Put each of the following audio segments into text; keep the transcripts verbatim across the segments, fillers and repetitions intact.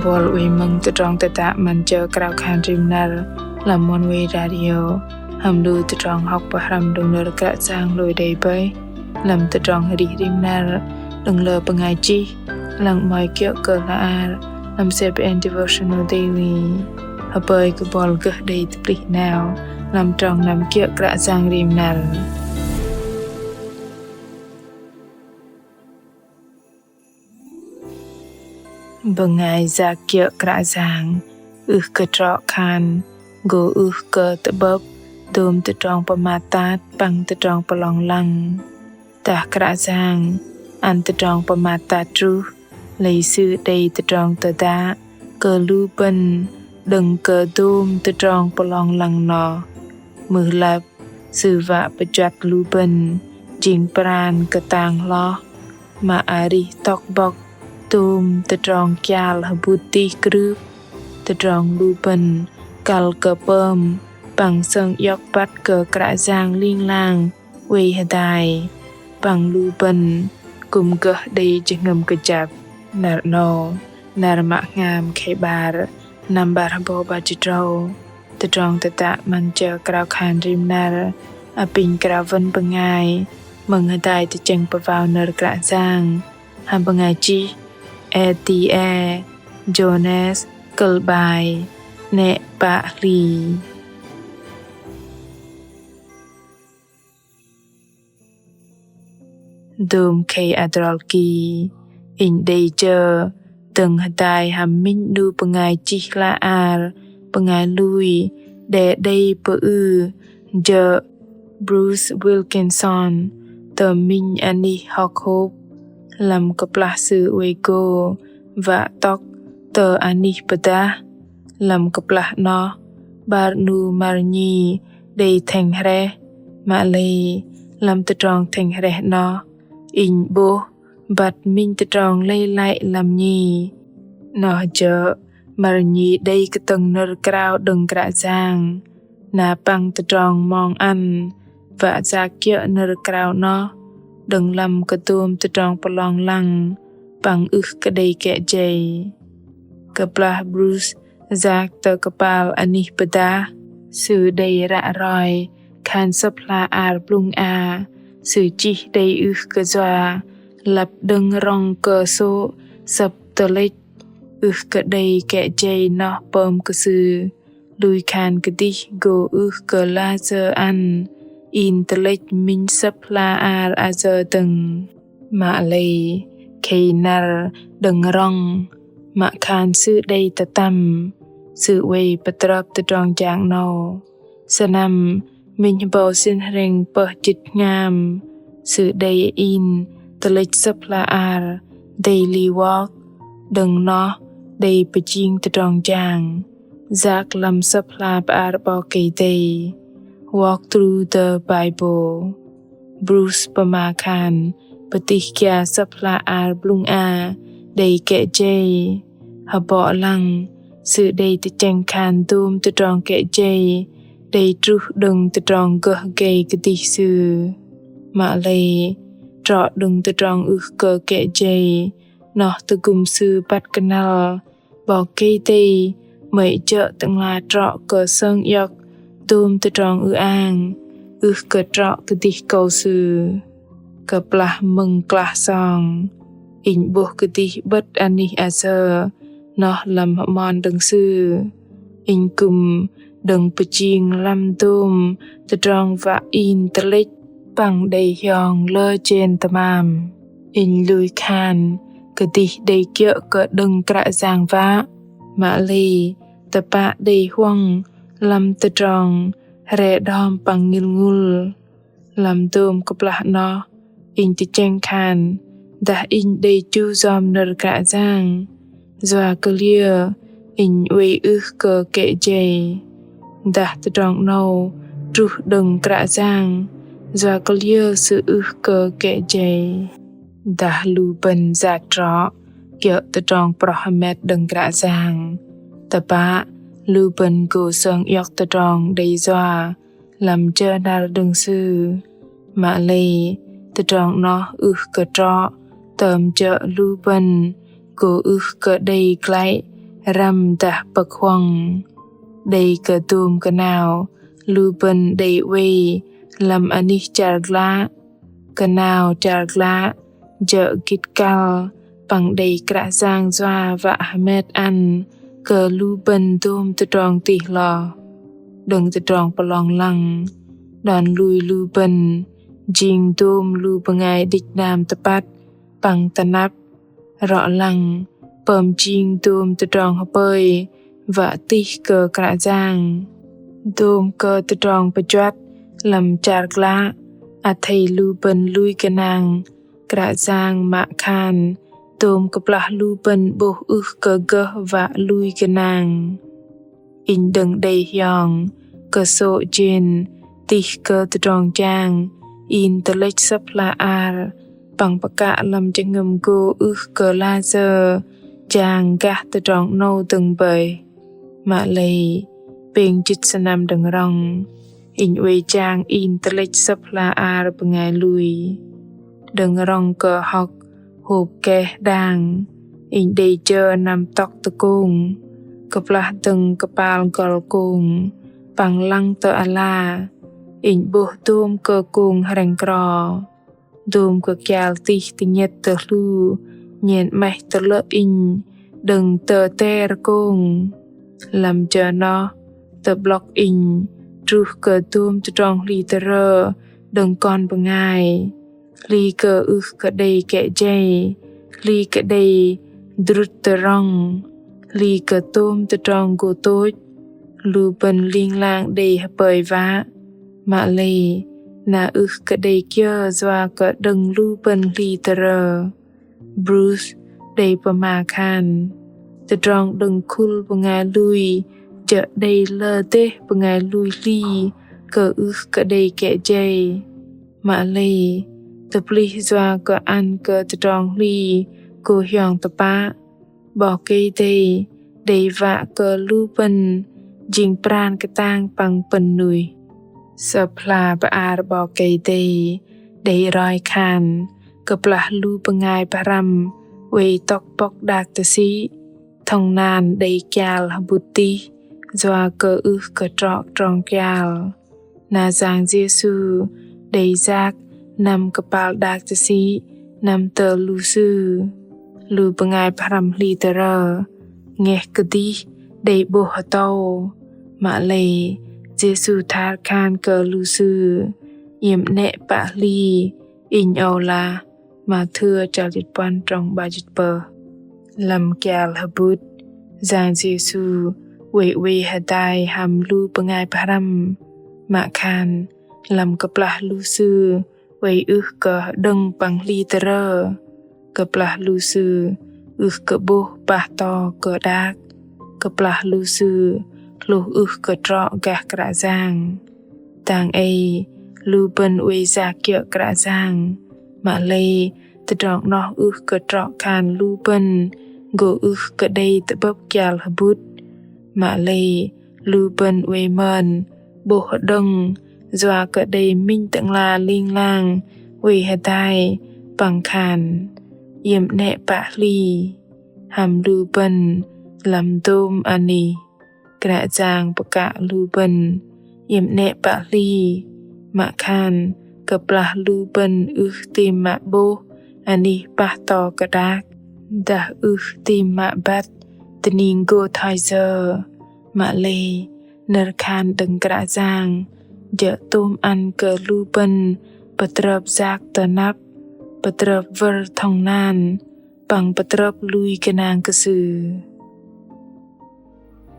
Bol wei mơ̆ng tơdrong tơdă 'Măn Jơ Krao Khan Rim Năr lăm Oneway Radio, hăm lu tơdrong hŏk pơhrăm đơ̆ng nơ̆r Kră Yang lui đei bơih lăm tơdrong arih rim năr đơ̆ng lơ bơngai chih, lăng 'mơ̆i kiơ̆ kơ hla ar lăm C B N Devotional Daily. Hơpơi kơ bol gơh đei tơplih 'nao lăm trong năm kiơ̆ Kră Yang rim năr. Bơngai yak kiơ̆ Kră Yang ưh kơ trŏ khan gô ưh kơ tơ'bơ̆p dôm tơdrong pơmat tat păng tơdrong pơlong lăng. Dah Kră Yang ăn tơdrong pơmat tat truh, lei Sư đei tơdrong tơdă kơ lu bơ̆n đơ̆ng kơ dôm tơdrong pơlong lăng noh. Mưh lăp Sư wă pơjuăt lu bơ̆n jing pran kơtang hloh, mă arih tŏk bŏk dôm tơdrong kial hơbŭt dih krưp, tơdrong lu bơ̆n kăl kơ pơm păng sơng iŏk băt kơ Kră Yang ling lang oei hơdai, păng lu bơ̆n kư̆m gơh đei jơhngơ̆m kơjăp. Năr 'nâu, năr mă hngam khei 'bar, năm 'bar hơbâu 'bar jĭt tơdrâu. Tơdrong tơdă 'Măn Jơ Krao Khan Rim Năr apinh krao wơ̆n bơngai mơ̆ng hơdai tơchĕng pơwao nơ̆r Kră Yang hăm bơngai chih Edie Jones, kơ̆l 'bai 'Nĕ pă hli. Dôm khei adrol ki, inh đei jơ dơ̆ng hơdai hăm minh 'nu bơngai chih hla ar, bơngai lui đe đei pơư jơ̆ Bruce Wilkinson, tơ minh anih hŏk hôp. Lăm kơplah sư oei gô wă tŏk tơ anih pơdah, lăm kơplah 'noh 'bar 'nu măr nhi đei thĕng hrĕh. Mă lei lăm tơdrong thĕng hrĕh 'noh, inh 'bôh băt minh tơdrong lei lăi lăm nhi. 'Noh jơ̆ măr nhi đei kơtơ̆ng nơ̆r krao đơ̆ng Kră Yang, na păng tơdrong mong ăn wă yak kiơ̆ nơ̆r krao 'noh đơ̆ng lăm kơ dôm tơdrong pơlong lăng păng ưh kơ đei kĕ jei. Kơplah Bruce yak tơ kơpal anih pơdah, sư đei ră roi khan Sơ̆p hla ar blŭng a sư chih đei ưh kơ yua lăp đơ̆ng rŏng kơ sô̆ Sơ̆p tơlĕch, ưh kơ đei kĕ jei noh pơm kơ sư lui khan kơdih gô ưh kơ lasơ ăn in tơlĕch minh Sơ̆p hla ar ayơ dơ̆ng. Mă lei khei năr đơ̆ng rŏng, mă khan sư đei tơtăm, sư oei pơtrơp tơdrong jang 'nâu. Sơnăm minh hơbâu sĭn hrĕng pơh jĭt hngam, sư đei in tơlĕch Sơ̆p hla ar Daily Walk, đơ̆ng noh đei pơjing tơdrong jang yak lăm Sơ̆p hla bơar 'Bok Kei-Dei, Walk Through the Bible. Bruce pơma khan pơtih gia Sơ̆p hla ar blŭng a đei kĕ jei. Hơbŏ lăng sư đei tơchĕng khan dôm tơdrong kĕ jei đei truh đơ̆ng tơdrong gơh gei kơdih sư. Mă lei trŏ đơ̆ng tơdrong ưh kơ kĕ jei, noh tơgŭm sư băt kơnăl 'Bok Kei-Dei 'mơ̆i jơ̆ Tơ'ngla trŏ kơ sơng iŏk dôm tơdrong ư-ang, ưh kơ trŏ kơdih akâu Sư. Kơplah mơ̆ng klah song, inh 'bôh kơdih 'bơ̆t anih asơ̆ noh lăm hơmon đơ̆ng Sư. Inh kư̆m đơ̆ng pơjing lăm dôm tơdrong wă in tơlĕch păng đei hiong lơ jên tơmam. Inh lui khan kơdih đei kiơ̆ kơ đơ̆ng Kră Yang wă, mă lei tơpă đei huŏng lăm tơdrong hre đom păng ngil ngŭl. Lăm dôm kơplah noh, inh tơchĕng khan dah inh đei chu yom nơ̆r Kră Yang, yua kơ liơ inh oei ưh kơ kĕ jei. Dah tơdrong 'nâu truh đơ̆ng Kră Yang, yua kơ liơ Sư ưh kơ kĕ jei. Dah lu bơ̆n yak trŏ kiơ̆ tơdrong proh hơmet đơ̆ng Kră Yang, tơpă lu bơ̆n gô sơng iŏk tơdrong đei yua lăm jơ năr đơ̆ng Sư. Mă lei tơdrong noh ưh kơ trŏ tơm jơ̆ lu bơ̆n gô ưh kơ đei glăi răm dah pơ̆k huŏng. Đei kơ dôm kơnao lu bơ̆n đei oei lăm anih char glă. Kơnao char glă jơ̆ gĭt kăl păng đei Kră Yang yua wă hơmet ăn kơ lu bơ̆n dôm tơdrong tih hloh. Đơ̆ng tơdrong pơlong lăng, đon lui lu bơ̆n jing dôm lu bơngai đĭch đam tơpăt păng tơnăp, rŏ lăng pơm jing dôm tơdrong hơpơi wă tih kơ Kră Yang. Dôm kơ tơdrong pơjuăt lăm char glă, athei lu bơ̆n lui gơnang Kră Yang mă khan dôm kơplah lu bơ̆n 'bôh ưh kơ gơh wă lui gơnang. Inh đơ̆ng đei hiong kơsô̆ jên tih kơ tơdrong jang in tơlĕch Sơ̆p hla ar păng pơkă lăm jơhngơ̆m gô ưh kơ lasơ jang gah tơdrong 'nâu dơ̆ng bơih. Mă lei pêng jĭt sơnăm đơ̆ng rŏng, inh oei jang in tơlĕch Sơ̆p hla ar bơngai lui. Đơ̆ng rŏng kơ hŏk hôp keh đang, inh đei jơ năm tŏk tơ kông. Kơplah dơ̆ng kơpal gŏl kông păng lăng tơ ala, inh 'bôh dôm kơ kông hrĕng kro. Dôm kơ kial tih tơnhĕt tơhlu nhen 'maih tơlơ̆ inh đơ̆ng tơ ter kông. Lăm jơ noh tơ'blŏk inh truh kơ dôm tơdrong hli tơrơ đơ̆ng kon bơngai. Hli kơ ưh kơ đei kĕ jei, hli kơ đei drŭt tơrŏng, hli kơ tôm tơdrong gô tôch. Lu bơ̆n ling lang đei hơpơi wă, mă lei na ưh kơ đei kiơ yua kơ đơ̆ng lu bơ̆n hli tơrơ. Bruce đei pơma khan, tơdrong đơ̆ng khul bơngai lui jơ̆ đei lơ dêh bơngai lui hli kơ ưh kơ đei kĕ jei. Mă lei tơplih yua kơ ăn kơ tơdrong hli gô hiong tơpă, 'Bok Kei-Dei đei wă kơ lu bơ̆n jing pran kơtang păng pơ̆n nuih. Sơ̆p hla bơar 'Bok Kei-Dei đei roi khan, kơplah lu bơngai pơhrăm oei tŏk bŏk đak tơsĭ, thŏng nan đei kial hơbŭt tih yua kơ ưh kơ trŏ trong kial. Na Yang Yêsu đei yak năm kơpal đak tơsĭ năm tơ lu sư. Lu bơngai pơhrăm hli tơrơ ngeh kơdih đei 'bôh hơtâu. Mă lei Yêsu tha khan kơ lu sư, iĕm 'nĕ pă hli, Inh âu lah. Mathêu chăl jĭt puăn trong 'bar jĭt pơh. Lăm kial hơbŭt, Yang Yêsu oei oei hơdai hăm lu bơngai pơhrăm. Mă khan lăm kơplah lu sư oei ưh kơ hơđơ̆ng păng hli tơrơ, kơplah lu sư ưh kơ 'bôh pah to kơ đak, kơplah lu sư hlôh ưh kơ trŏ gah Kră Yang. Dang ei lu bơ̆n oei yak kiơ̆ Kră Yang, mă lei tơdrong 'noh ưh kơ trŏ khan lu bơ̆n gô ưh kơ đei tơ'bơ̆p kial hơbŭt. Mă lei lu bơ̆n oei mơn 'bôh hơđơ̆ng yua kơ đei minh tơ'ngla ling lang oei hơdai păng khan: Iĕm 'nĕ pă hli. Hăm lu bơ̆n lăm dôm anih, Kră Yang pơkă lu bơ̆n iĕm 'nĕ pă hli, mă khan kơplah lu bơ̆n ưh tam mă 'bôh anih pah to kơ đak, dah ưh tam mă băt tơning gô thoi yơ, mă lei nơ̆r khan đơ̆ng Kră Yang jơ̆ tôm ăn kơ lu bơ̆n pơtrơp yak tơnăp, pơtrơp wơ̆r thŏng nan, păng pơtrơp lui gơnang kơ Sư.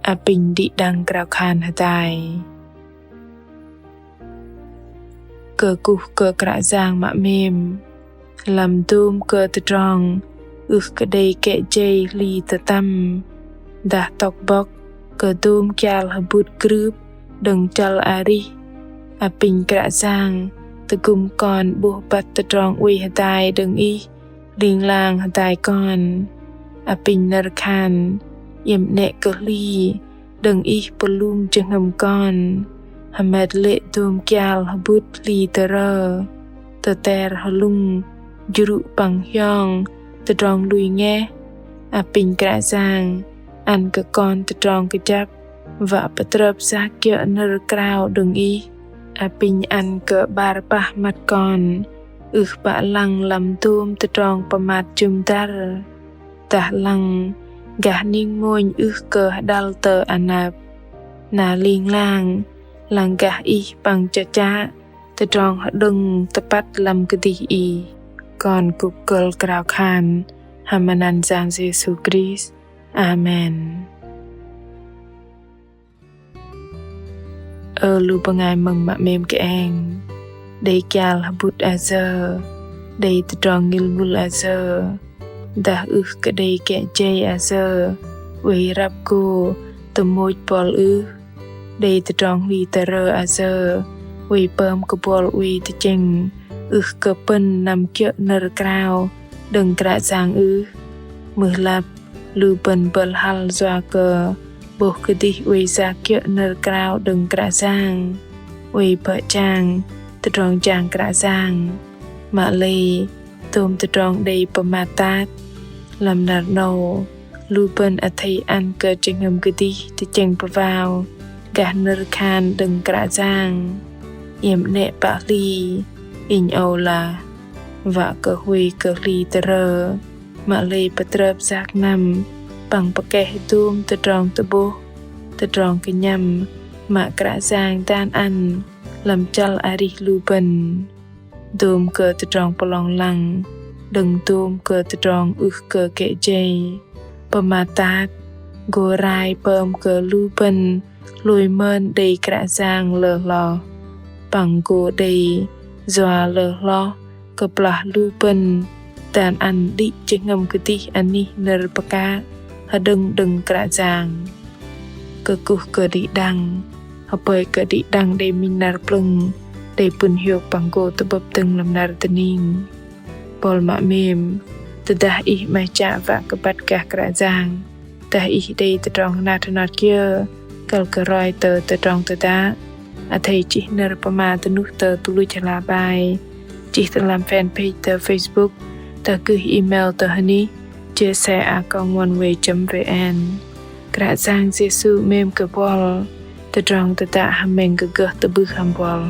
Apinh đĭ đăng krao khan hơdai. Kơkuh kơ Kră Yang mă 'mêm, lăm dôm kơ tơdrong ưh kơ đei kĕ jei hli tơtăm, dah tŏk bŏk kơ dôm kial hơbŭt krưp đơ̆ng chăl arih. Apinh Kră Yang tơgŭm kon 'bôh băt tơdrong oei hơdai đơ̆ng Ih ling lang hơdai kon. Apinh nơ̆r khan iĕm 'nĕ kơ hli đơ̆ng Ih pơlung jơhngơ̆m kon, hơmet lê̆ dôm kial hơbŭt hli tơrơ, tơter hơlŭng, jrŭ păng hiong tơdrong lui ngeh. Apinh Kră Yang ăn kơ kon tơdrong kơjăp, wă pơtrơp yak kiơ̆ nơ̆r krao đơ̆ng Ih. Apinh ăn kơ 'bar pah măt kon ưh pă lăng lăm dôm tơdrong pơmat jŭm dăr. Dah lăng gah ning mônh ưh kơ hơđăl tơ anăp, na ling lang lăng gah Ih păng chă chă tơdrong hơđơ̆ng tơpăt lăm kơdih Ih. Kon kŭp kơ̆l krao khan hăm anăn Yang Yêsu Krist. Amen. Ơ lu bơngai mơ̆ng mă 'mêm kơeng, đei kial hơbŭt ayơ, đei tơdrong ngil ngŭl ayơ, dah ưh kơ đei kĕ jei ayơ, oei răp gô tơmôch bŏl ưh, đei tơdrong hli tơrơ ayơ, oei pơm kơ bŏl oei tơchĕng ưh kơ pơ̆n năm kiơ̆ nơ̆r krao đơ̆ng Kră Yang ưh. Mưh lăp lu bơ̆n bơ̆l hăl yua kơ 'bôh kơdih oei yak kiơ̆ nơ̆r krao đơ̆ng Kră Yang, oei bơ̆ jang tơdrong jang Kră Yang. Mă lei dôm tơdrong đei pơmat tat. Lăm năr 'nâu lu bơ̆n athei ăn kơ jơhngơ̆m kơdih tơchĕng pơwao gah nơ̆r khan đơ̆ng Kră Yang. Iĕm 'nĕ pă hli, inh âu lah wă kơ huay kơ hli tơrơ, mă lei pơtrơp yak năm păng pơkeh dôm tơdrong tơ'bôh, tơdrong kơnhăm mă Kră Yang dan ăn lăm chăl arih lu bơ̆n. Dôm kơ tơdrong pơlong lăng đơ̆ng dôm kơ tơdrong ưh kơ kĕ jei, pơmat tat gô rai pơm kơ lu bơ̆n hlôi mơn đei Kră Yang lơ hloh. Păng gô đei yua lơ hloh kơplah lu bơ̆n dan ăn đĭ jơhngơ̆m kơdih anih nơ̆r pơkă hơđơ̆ng đơ̆ng Kră Yang. Kơkuh kơ đĭ đăng, hơpơi kơ đĭ đăng đei minh năr plơ̆ng, đei pŭn hiôk păng gô tơ'bơ̆p dơ̆ng lăm năr dơning. Bŏl mă 'mêm, tơdah ih 'maih chă wă kơ băt gah Kră Yang, dah ih đei tơdrong hơnat hơnat kiơ kăl kơ roi tơ tơdrong tơdă, athei chih nơ̆r pơma dơnuh tơ tơluch hla bơar, chih tơlam fanpage tơ Facebook, dah gưh email tơ hơnih J S A a còng oneway chấm V N. Kră Yang Yêsu 'mêm kơ bŏl. Tơdrong tơdă hơmĕng kơ gơh tơ'bưh hăm bŏl.